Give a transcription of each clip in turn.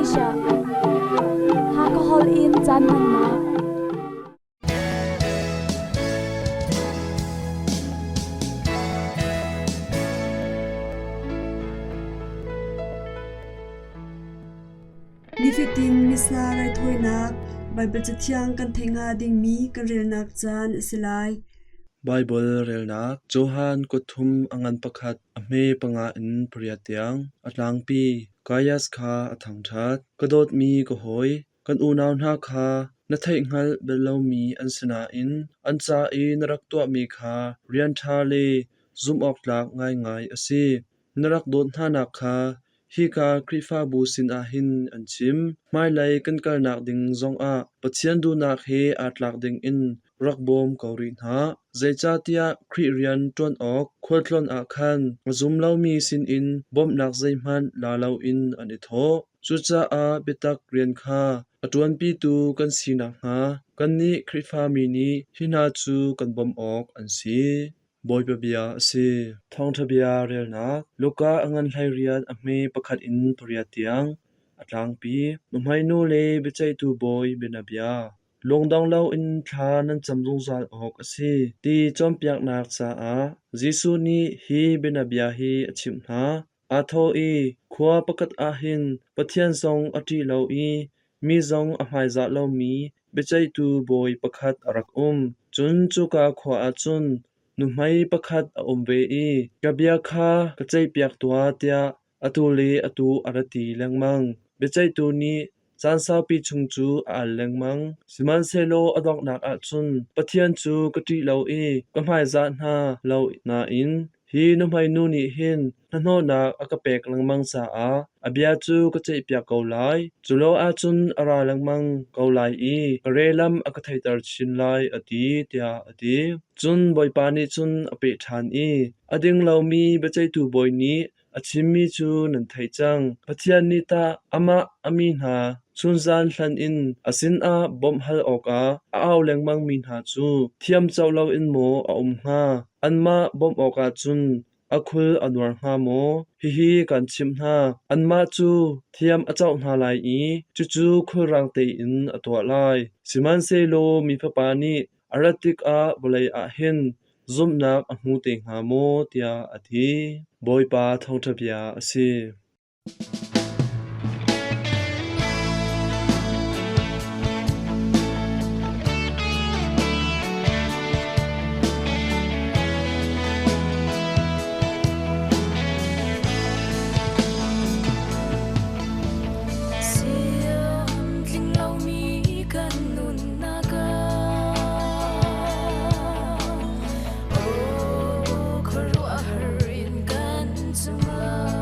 Malaysia. Hakha holh in caan hmannak. Nifatin Missa raithawinak Baibal Cathiang kan theih hnga dingmi kan relnak caan a si lai. Baibal relnak Johan kutthum a ngan pakhat a hme panga in pariat tiang a tlangpi Gaius kha a thangṭhat. Ka dawtmi ka hawi, kan unau hna kha na theihhngalh bal lomi an si nain an ca i na rak tuahmi kha rian ṭha le zumhawktlak ngaingai a si. Na rak dawt hnanak kha hika Khrihfabu sinah hin an chim. Hmailei kan kalnak ding zongah Pathian duhnak he aa tlak dingin rak bawm ko rih hna. Zeicahtiah Khrih rian ṭuan awk khualtlawn ah khan a zum lomi sinin bawmhnak zeihmanh la loin an i thawh. Cucaah biatak rian kha a ṭuanpitu kan si nakhnga kannih Khrihfami nih hi hna cu kan bawmh awk an si. Bawipa bia a si. Thawngṭha bia relnak Luka a ngan hleiriat a hme pakhat in pariat tiang a tlangpi. Nuhmeinu le biaceihtu bawi bianabia. Lungdong loin thla nan cam zungzal awk a si ti cawnpiaknak caah Jesuh nih hi bianabia hi a chimh hna. Aa thawh i, Khua pakhat ah hin Pathian zong a ṭih lo i mi zong a hmaizah lomi biaceihtu bawi pakhat a rak um. Cun cuka khua ah cun nuhmei pakhat a um ve i, Ka bia kha ka ceihpiak tuah, tiah atu le atu a ra ti lengmang. Biaceihtu nih caan saupi chung cu a al lengmang. Sihmanhsehlaw a donghnak ah cun Pathian cu ka ṭih lo i ka hmaizah hna lo nain hi nuhmeinu nih hin hnahnawhnak a ka pek lengmang caah a bia cu ka ceihpiak ko lai. Cu lo ahcun a ra lengmang ko lai i ka relam a ka theiter chin lai, a ti, tiah a ti. Cun Bawipa nih cun a peh ṭhan i, A ding lomi biaceihtu bawi nih a chimmi cu nan theih cang. Pathian nih tah amah a mi hna chunzan hlan in a sinah bawmh hal awkah a au lengmangmi hna cu thiamcoh loin maw a um hnga? Anmah bawmh awkah cun a khul a nuar hnga maw? Hihi kan chimh hna, anmah cu thiam a coh hna lai i cucu khulrang tein a tuah lai. Sihmanhsehlaw Mi Fapa nih a rat tikah vawlei ah hin zumhnak a hmu te hnga maw tiah a ti. Bawipa thawngṭha bia a si. Siam lomi kan nunnak ah aw khuaruahhar in kan cungah.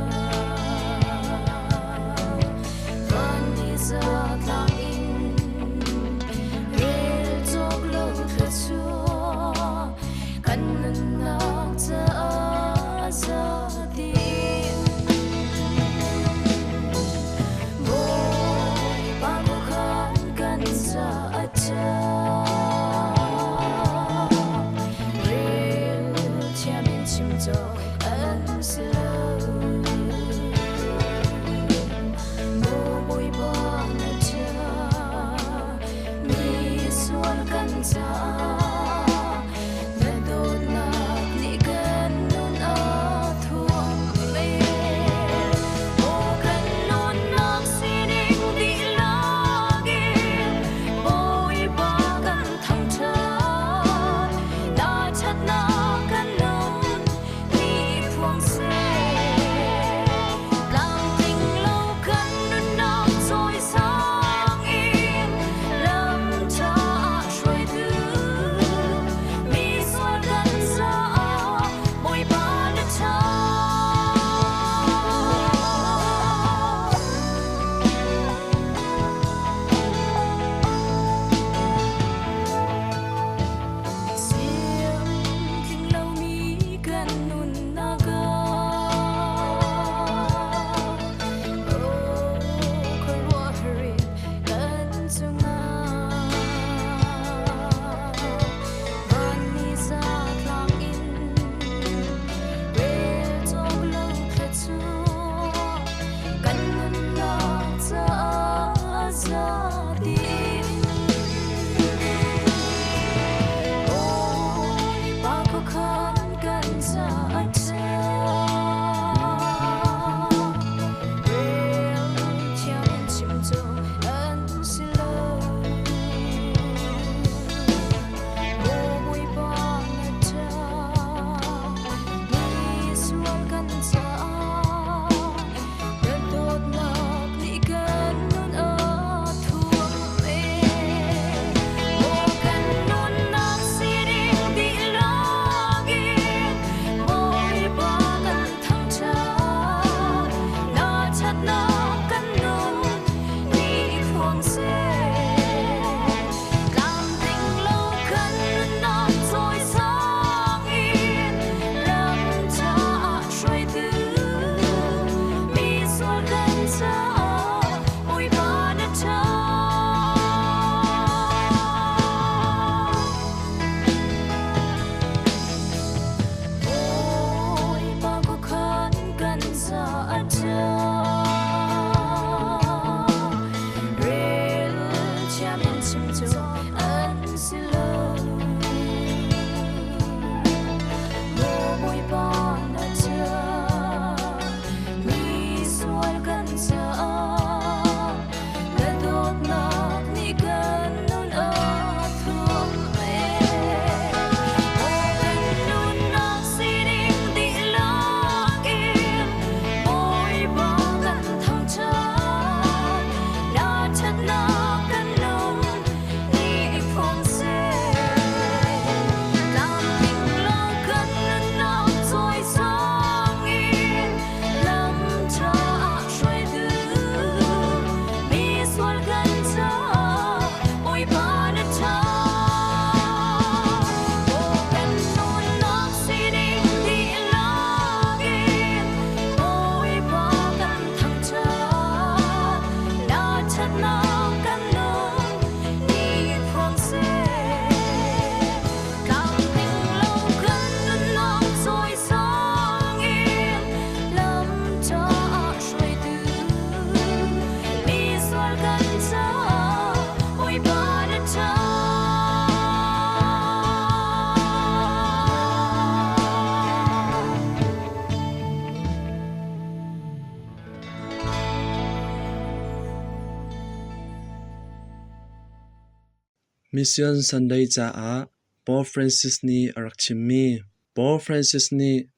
Mission Sunday caah Pope Francis nih a rak chimmi. Pope Francis nih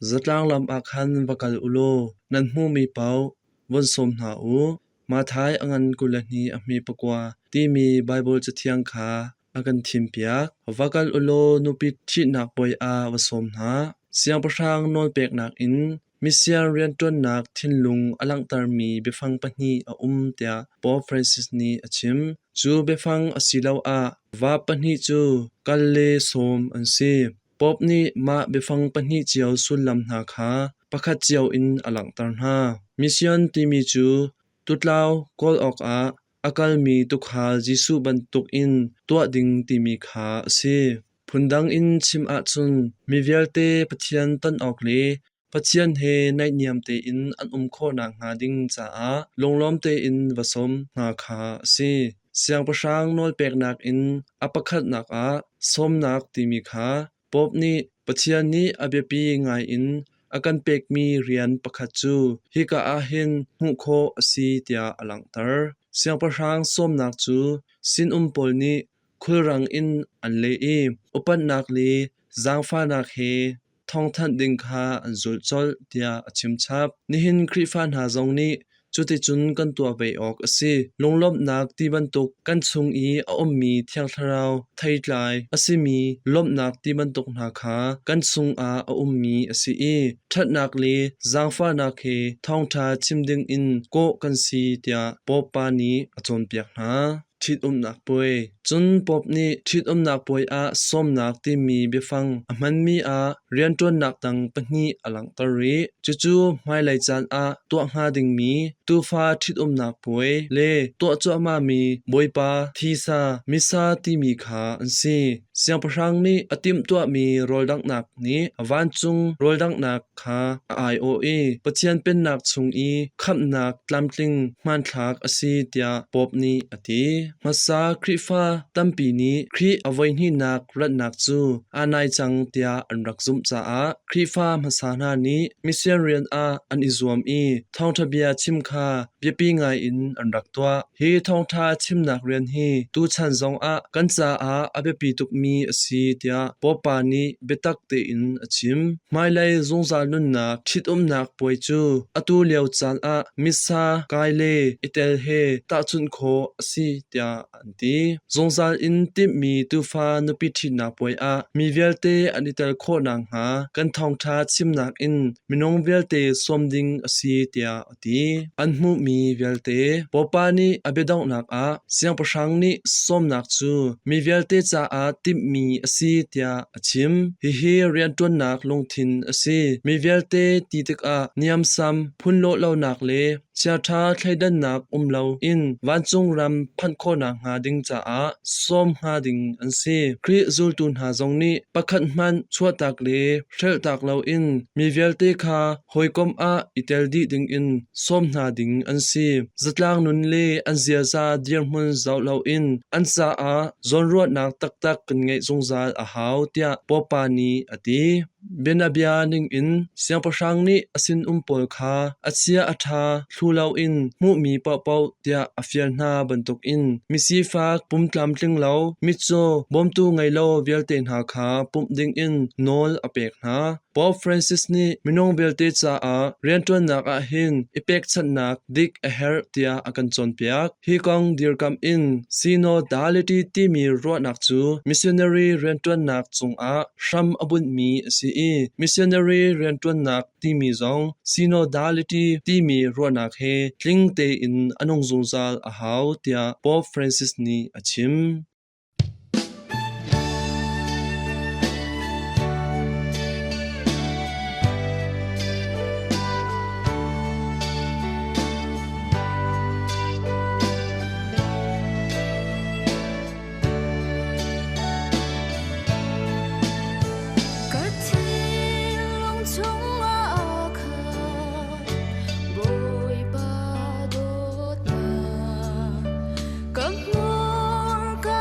zatlang lam ah khan va kal u law nan hmuhmi paoh vun sawm hna u. Matthai a ngan 22 a hme pakua timi Baibal Cathiang kha a kan thimpiak. Va kal u law nupi ṭhitnak puai ah va sawm hna. Siangpahrang nawlpeknak in misian rianṭuannak thinlung a langhtermi biafang pahnih a um tiah Pope Francis nih a chim. Cu biafang asiloah va pahnih cu kal le sawm an si. Pope nih mah biafang pahnih cio sullam hna kha pakhat cio in a langhter hna. Mission timi cu tutlau kawl awkah a kalmi tuukhal Jesuh bantukin tuah ding timi kha a si. Phundang in chim ahcun mi vialte Pathian ton awk le Pathian he naihniam tein an um khawh nakhnga ding caah lunglawm tein va sawm hna kha a si. Siangpahrang nawlpeknak in a pakhatnak ah sawmnak timi kha Pope nih Pathian nih a biapi ngaiin a kan pekmi rian pakhat cu hika ah hin hmuh khawh a si tiah a langhter. Siangpahrang sawmnak cu sinum pawl nih khulrang in an leh i upatnak le zaangfahnak he thawngthanh ding kha an zulh colh tiah a chimchap. Nihin Khrihfa hna zong nih cuticun kan tuah ve awk a si. Lunglawmhnak ti bantuk kan chung i a ummi Thiang Thlarau theitlai a simi lawmhnak ti bantuk hna kha kan chungah a ummi a si i ṭhatnak le zaangfahnak he thawngṭha chim dingin kawh kan si tiah Pope pa nih a cawnpiak hna. Ṭhitumnak puai. Cun Pope nih ṭhitumnak puai ah sawmnak timi biafang a hmanmi ah rianṭuannak dang pahnih a langhter rih. Cucu hmailei caan ah tuah hnga dingmi tuufa ṭhitumnak puai le tuah cuahmahmi Bawipa thisa Missa timi kha an si. Siangpahrang nih a timhtuahmi rawldanghnak nih vancung rawldanghnak kha a aiawh i Pathian Pennak chung i khamhnak tlamtling hmanthlak a si tiah Pope nih a ti. Hmasa Khrihfa tampi nih Khrih a voihnihnak ratnak cu aa nai cang tiah an rak zumh caah Khrihfa hmasa hna nih mission rian ah an i zuam i thawngṭha bia chim kha biapi ngai in an rak tuah. Hi thawngṭha chimnak rian hi tuchan zongah kan caah a biapi tukmi a si tiah Pope pa nih biatak tein a chim. Hmailei zungzal nunnak ṭhitumnak puai cu atu lio caan ah Missa kai le i tel he tahchunh khawh a si tiah an ti. Zungzal in timhmi tuufa nupi ṭhitnak puai ah mi vialte an i tel khawh nakhnga kan thawngṭha chimnak in minung vialte sawm ding a si tiah a ti. An hmuhmi vialte Bawipa nih a biadonghnak ah siangpahrang nih sawmnak cu mi vialte caah timhmi a si tiah a chim. Hihi rianṭuannak lungthin a si. Mi vialte ti tikah niamsam, phunlawh lonak le chiaṭha thleidannak um loin vancung ram phanh khawhnak hnga ding caah sawm hnga ding an si. Khrih zultu hna zong nih pakhat hmanh chuahtak le hrelhtak loin mi vialte kha hawikom ah i tel dih dingin sawm hna ding an si. Zatlang nun le an ziaza dirhmun zoh loin an caah zawnruahnak taktak kan ngeih zungzal a hau tiah Pope nih a ti. Bianabia ningin siangpahrang nih a sinum pawl kha a chia a ṭha thlu loin hmuhmi paohpaoh tiah a fial hna bantukin misifak, pumtlamtling lo, mitcaw, bawmtu ngei lo vialte hna kha pumh dingin nawl a pek hna. Pope Francis nih minung vialte caah rianṭuannak ah hin i pekchanhnak dik a herh tiah a kan cawnpiak. Hi kong dirkamh in synodality timi ruahnak cu missionary rianṭuannak cungah hram a bunhmi a si i missionary rianṭuannak timi zong synodality timi ruahnak he tling tein a nung zungzal a hau tiah Pope Francis nih a chim. Ka thinlung chungah khan Bawipa dawtnak ka hmurka.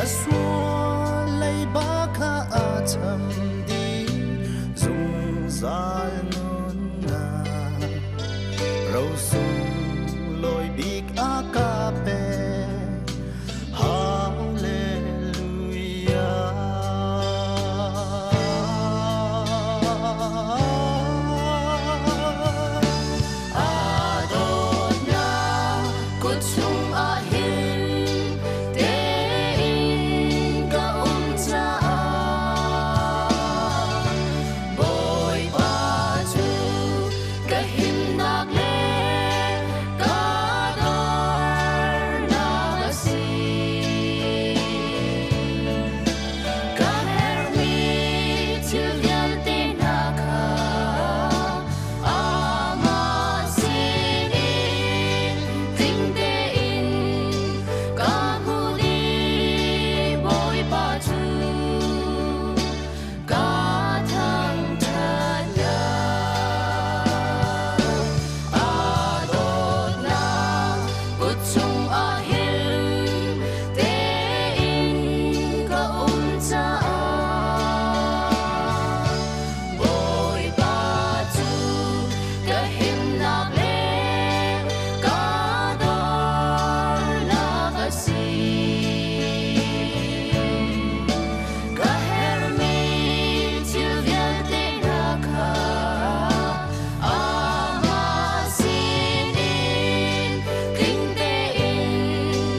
Ka sual leiba kha a cham dih zungzal nunnak rosung lawi bik a ka pek. Hallelujah. Adonnak kut chungah hin tein ka um caah Bawipa cu ka himnak le ka dornak a si. Ka herhmi thil vialte hna kha amah sinin tling tein ka hmuh dih. Bawipa cu ka thangṭhat lai. Aa dawtnak kut chungah hin tein ka um caah Bawipa cu ka himnak le ka dornak a si. Ka herhmi thil vialte hna kha amah sinin tling tein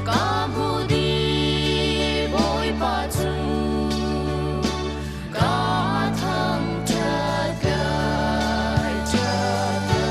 ka hmuh dih. Bawipa cu ka thangṭhat lai, ṭhat lai.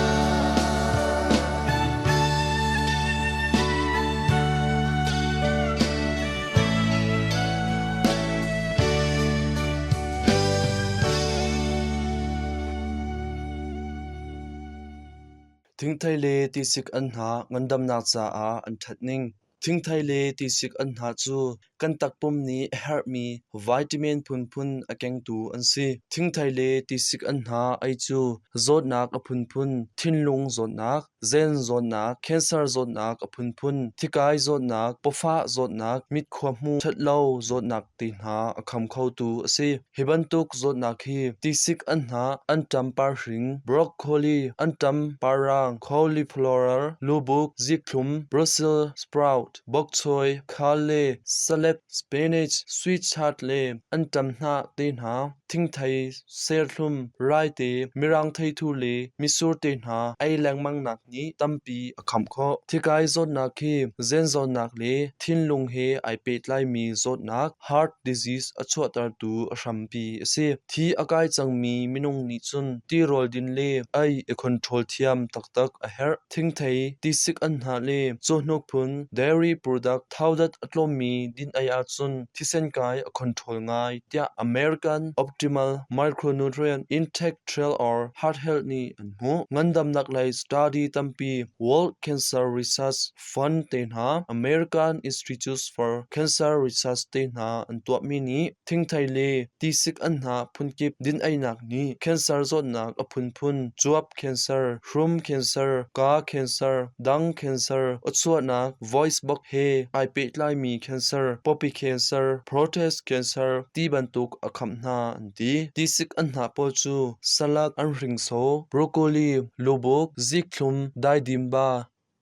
Thingthei le tisik anhnah ngandamnak caah an ṭhat ning. Thingthei le tisik anhnah cu kan takpum nih a herhmi vitamin phunphun a kengtu an si. Thingthei le tisik anhnah ei cu zawtnak a phunphun, thinlung zawtnak, zen zawtnak, cancer zawtnak a phunphun, thikai zawtnak, pawfah zawtnak, mitkhua hmu ṭhatlo zawtnak te hna a kham khotu a si. Hi bantuk zawtnak hi tisik anhnah, anṭam parhring, broccoli, anṭam parrang, cauliflower, lubuk, zikhlum, Brussels sprout, bokchoy, kale, salad, spinach, sweet chard le anṭam hnah te hna, thingthei, serthlum, raite, mirang theithu le mitsur te hna ei lengmangnak nih tampi a khamh khawh. Thikai zawtnak hi zen zawtnak le thinlung he ai pehtlaimi zawtnak heart disease a chuahtertu a hrampi a si. Thi a kai cangmi minung nih cun tirawl din le ei i control thiam taktak a herh. Thingthei, tisik anhnah le cawhnuk phun dairy product thaudat a tlawmmi din ei ahcun thisen kai a control ngai tiah American Optimal Micronutrient Intake Trail or Heart Health nih an hmuh. Ngandamnak lei study tampi World Cancer Research Fund te hna, American Institutes for Cancer Research te hna an tuahmi nih thingthei le tisik anhnah phunkip din-einak nih cancer zawtnak a phunphun cuap cancer, hrum cancer, kaa cancer, dang cancer, awchuahnak, voice box he ai pehtlaimi cancer, pawpi cancer, prostate cancer ti bantuk a khamh hna an ti. Tisik anhnah pawl cu salad, anhringso, broccoli, lubuk, zikthlum, daidimba,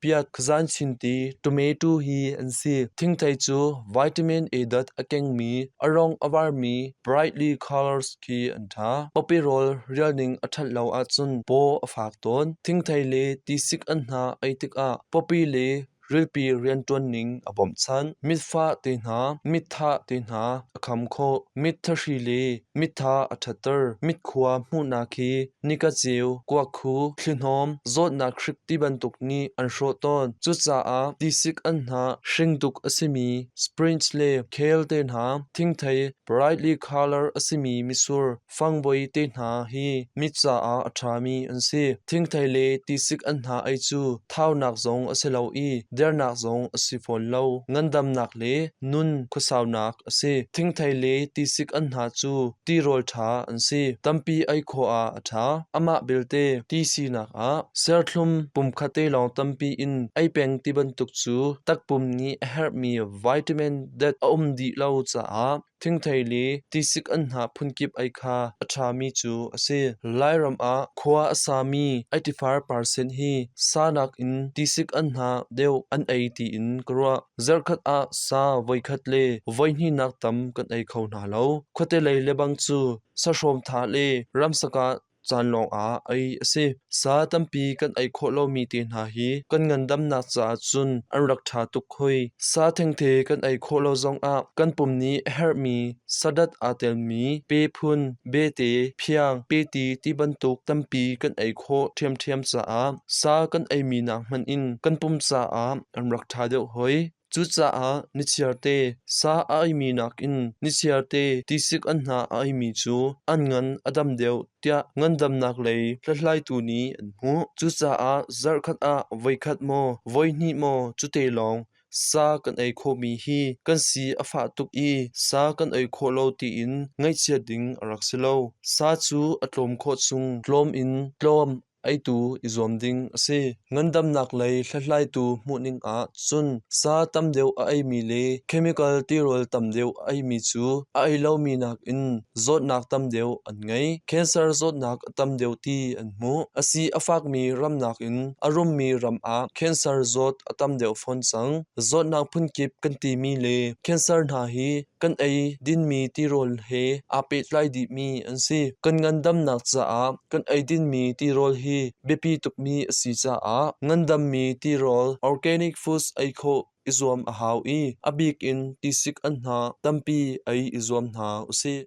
Piat khazanchinti tomato hi an si. Thingthei cu vitamin A dat a kengmi, a rong a varmi brightly colors khi an ṭha. Pawpi rawl rialning a ṭhat lo ahcun paw a fak tawn. Thingthei le tisik anhnah ei tikah pawpi le rilpi rianṭuan ning a bawmhchanh. Mitfah te hna, mitthah te hna a kham khawh. Mit thahri le mittha a ṭhatter. Mitkhua hmuhnak hi nika ceu, kuakkhu, thlihnawm, zawtnak hrik ti bantuk nih an hrawh tawn. Cucaah tisik anhnah hringduk a simi sprinch le khel te hna, thingthei brightly color a simi mitsur, fangvoi te hna hi mit caah a ṭhami an si. Thingthei le tisik anhnah ei cu thaunak zong a si lo i dernak zong a si fawn lo. Ngandamnak le nun khuasaunak a si. Thingthei le tisik anhnah cu tirawl ṭha an si. Tampi ei khawh ah a ṭha. Amah belte ti sinak ah serthlum pumkhat te lawng tampi in ei peng ti bantuk cu takpum nih a herhmi vitamin dat a um dih lo caah thingthei le tisik anhnah phunkip ei kha a ṭhami cu a si. Lairam ah khua a sami eitifar parsen hi sa nakin tisik anhnah deuh an ei tiin ka ruah. Zarhkhat ah sa voikhat le voihnihnak tam kan ei kho hna lo. Khuate lei lebang cu sahrawm thah le ramsakah caan lawngah ei a si. Sa tampi kan ei khawh lomi te hna hi kan ngandamnak caah cun an rak ṭha tuk hoi. Sa thengte kan ei khawh lo zongah kan pum nih a herhmi sadat aa telmi pe phun, bete, phiang, peti ti bantuk tampi kan ei khawh ṭhiamṭhiam caah sa kan eimi nak hmanh in kan pum caah an rak ṭha deuh hoi. Cucaah nichiarte sa a eimi nakin nichiarte tisik anhnah a eimi cu an ngan a dam deuh tiah ngandamnak lei hlathlaitu nih an hmuh. Cucaah zarhkhat ah voikhat maw voihnih maw cute lawng sa kan ei khawhmi hi kan si a fah tuk i sa kan ei khawh lo tiin ngaihchiat ding a rak si lo. Sa cu a tlawm khawh chung tlawm in tlawm eitu i zuam ding a si. Ngandamnak lei hlathlaitu hmuhning ah cun sa tam deuh a eimi le chemical tirawl tam deuh a eimi cu a ei lomi nakin zawtnak tam deuh an ngei. Cancer zawtnak a tam deuh ti an hmuh. A si a fakmi ram nakin a rummi ram ah cancer zawt a tam deuh fawn cang. Zawtnak phunkip kan timi le cancer hna hi kan ei dinmi tirawl he aa pehtlai dihmi an si. Kan ngandamnak caah kan ei dinmi tirawl hi biapi tukmi a si caah ngandammi tirawl organic foods ei khawh i zuam a hau i a bik in tisik anhnah tampi ei i zuam hna usih.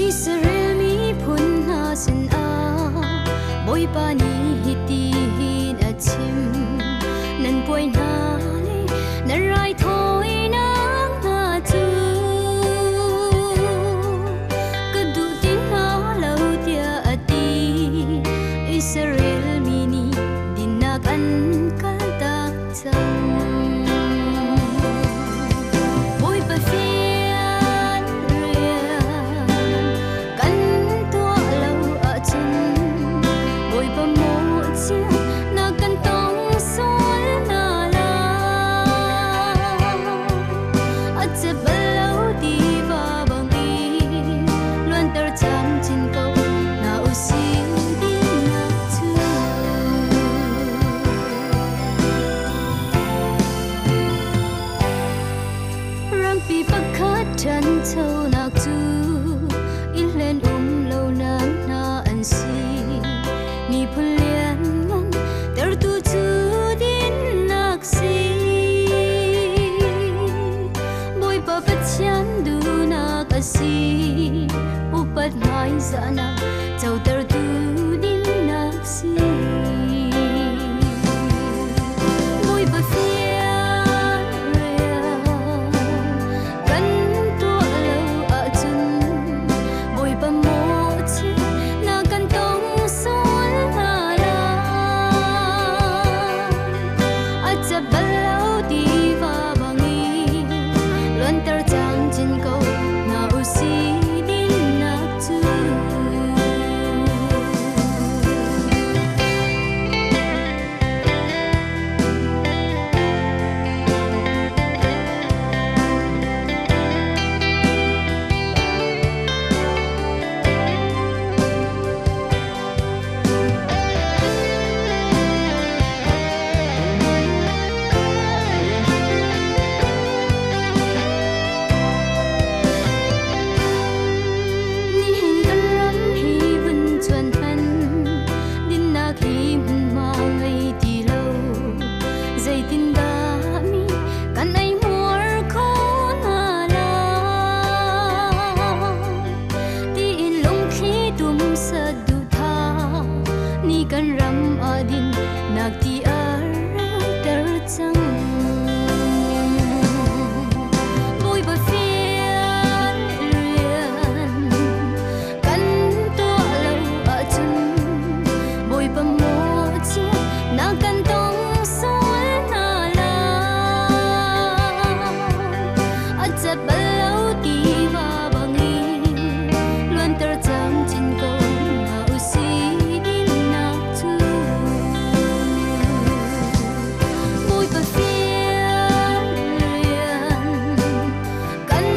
Israel miphun hna sinah Bawipa nih hitihin a chim: Nan puai hna le nan raithawinak hna cu ka duh ti hna lo tiah a ti. Israel mi nih dinnak an kaltak cang. Bawipa fian rian kan tuah lo ahcun Bawipa mawhchiat kan tong sual hna lai. A cep bal lo tiva bangin luanter camcin ko hna usih dinnak cu. Rampi pakhat ṭhanchonak cu i hlen um lonak hna an si. Miphun lianngan tertu cu dinnak si. Bawipa Pathian duhnak a si. Upat hmaizahnak cotertu dinnak si. Bawipa fian rian kan tuah lo ahcun Bawipa mawhchiat na kan tong sual hna lai. A cat bal lo tiva bangin luanter camcin ko hna usih dinnak cu. cat bal lo tiva bangin luanter camcin ko hna usih dinnak cu. Bawipa fial rian kan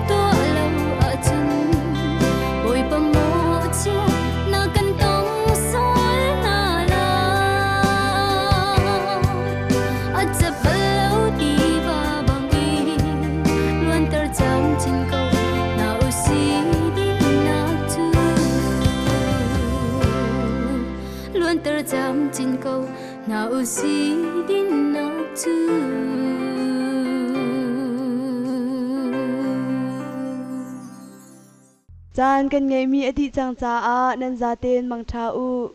tuah lo ahcun Bawipa mawhchiat na kan tong sual hna lai. A cat bal lo tiva bangin luanter camcin ko hna usih dinnak cu. Luanter camcin ko hna usih dinnak cu. Caan kan ngeihmi a dih cang caah nan zaten mangṭha u.